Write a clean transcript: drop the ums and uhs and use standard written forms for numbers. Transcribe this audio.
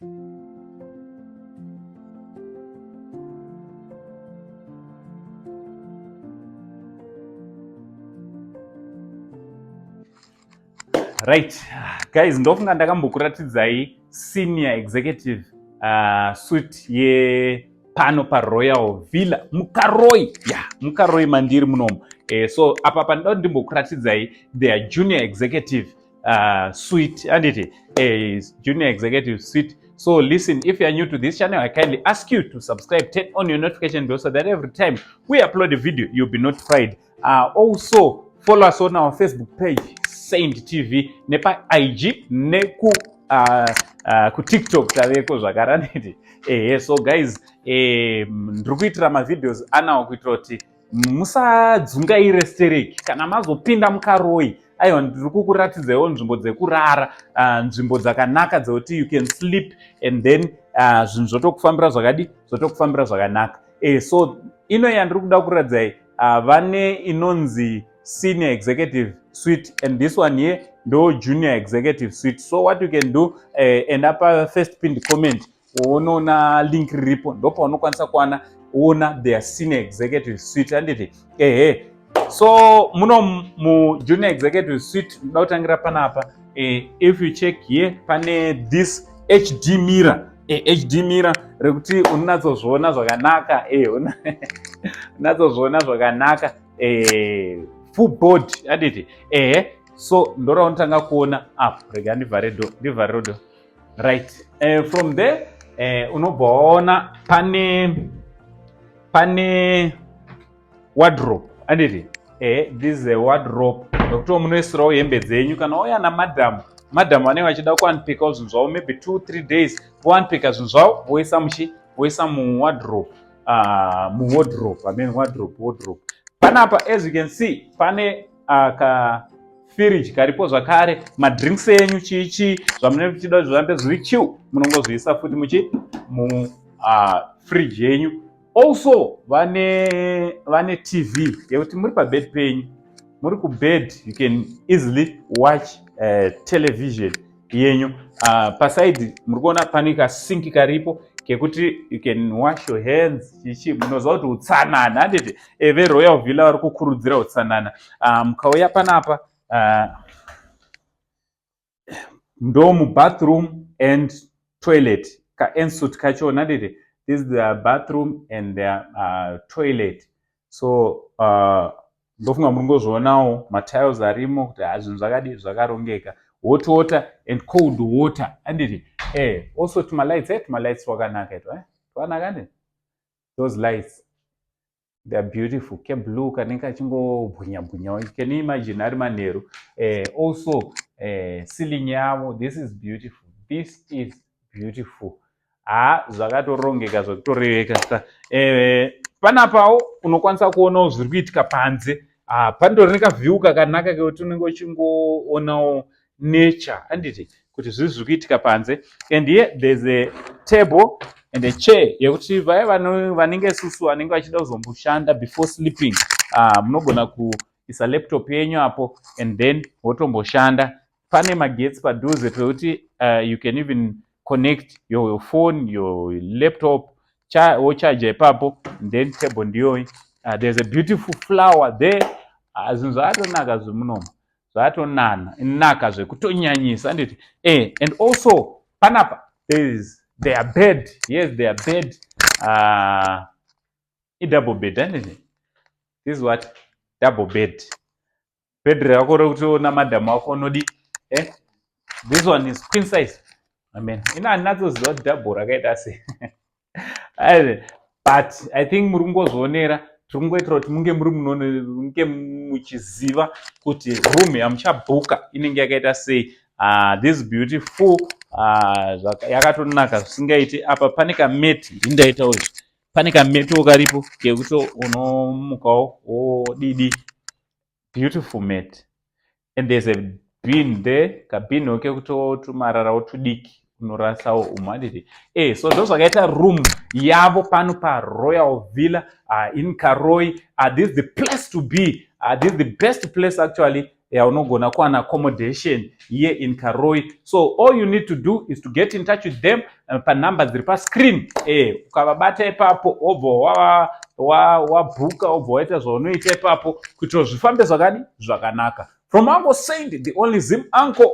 Right guys, ndofunga ndakambokuratidzai senior executive suite yepano paRoyal Villa muKaroi. Ya, yeah, muKaroi mandiri munomu. So apa pandida kuti ndimbokuratidzai their junior executive suite, anditi? Junior executive suite. So listen, if you are new to this channel, I kindly ask you to subscribe, turn on your notification bell so that every time we upload a video, you'll be notified. Also follow us on our Facebook page, Saint TV, nepa IG, neku kuTikTok taveko zvakare, anditi? Ehe, so guys, ndiri kuitira mavideos anawo kuitira kuti musadzungaire stereki kana mazopinda muKaroi. Aiwa, ndiri kukuratidzaiwo nzvimbo dzekurara, nzvimbo dzakanaka dzekuti you can sleep and then zvinhu zvotokufambira zvakadi, zvotokufambira zvakanaka. So ino yandiri kuda kuratidzai, vane inonzi senior executive suite, and this one here ndo junior executive suite. So what you can do, enda pa first pinned comment, unoona link riripo, ndopaunokwanisa kuwana ona their senior executive suite, handiti? Ehe, so muno mujunior executive suite, ndoda kutangira panapa. If you check here, pane this HD mirror, HD mirror rekuti unonatsozviona zvakanaka, unonatsozviona zvakanaka, full body, handiti? Ehe, so ndoraunotanga kuona apo. Rega ndivhare do, ndivhare do. Right, from there unobva waona pane wardrobe, handiti? This is a wardrobe nekuti munoisirawo hembe dzenyu kana wauya namadhamu. Madhamu vanenge vachida kuunpackawo zvinhu zvavo, maybe 2, 3 days, vounpacka zvinhu zvavo, voisa muchi voisa muwardrobe, muwardrobe, I mean wardrobe, wardrobe. Panapa, as you can see, pane ka fridge karipo zvakare. Madrinks enyu, chii chii zvamunenge muchida kuti zvirambe zviri chill, munongozviisa futi muchi mufridge yenyu. Also vane TV yekuti muri pabed penyu, muri kubed, you can easily watch television yenyu. Paside muri kuona pane kasink karipo kekuti you can wash your hands, chichi. Munoziva kuti utsanana, handiti? VeRoyal Villa vari kukurudzira utsanana. Mukauya panapa, ndo mubathroom and toilet, kaensuite kachona, handiti? This is the bathroom and the toilet. So ndofunga muri ngozvionawo matiles arimo kuti ha, zvinhu zvakadi, zvakarongeka. Hot water and cold water, handiti? Also tumalights, tumalights twakanaka ito, twakanaka, handiti? Those lights, they are beautiful. Keblue kanenge kachingobwinya bwinyawo. Can you imagine ari manheru? Also ceiling yavo, this is beautiful, this is beautiful. Ha, zvakatorongeka zvekutoreveka. Panapawo unokwanisa kuonawo zviri kuitika panze. Pandori nekaview kakanaka kekuti unenge uchingoonawo nature, handiti, kuti zviri zviri kuitika panze. And here there's a table and a chair yekuti vaya vanenge susu vanenge vachida kuzomboshanda before sleeping, munogona kuisa laptop yenyu apo and then wotomboshanda. Pane magetsi padhuze pekuti you can even connect your phone, your laptop, wochaja ipapo. And then table ndiyoyi. There's a beautiful flower there. Zvinhu zvakatonaka zvemunomo, zvakatonana naka zvekutonyanyisa, handiti? And also panapa there is their bed. Yes, their bed, idouble bed, handiti? This is what double bed, bed rako rekuti namadhamu wako unodi. This one is queen size. Amen, ina handinatsoziva kuti double rakaita sei, but I think muri kungozvionera. Tiri kungoitira kuti munge muri munge muchiziva kuti room yamuchabhuka inenge yakaita sei. This beautiful, yakatonaka zvisingaiti. Apa pane kamat, ndindaitawo izvi, pane kamatiwo karipo kekuti unomukawo wodidi. Beautiful mat, and there's a bin there, kabinwo kekuti tumararawo tudiki unorasawo umu, handiti? So ndo zvakaita room yavo pano paRoyal Villa in Karoi. This is the place to be. This is the best place actually. Yaunogona kuwana accommodation here in Karoi. So all you need to do is to get in touch with them panumber dziri pascreen. Ukavabata ipapo, wobva wabhuka, wobva waita zvaunoita ipapo kuitira zvifambe zvakadi zvakanaka. From Uncle Saint, the only Zim uncle.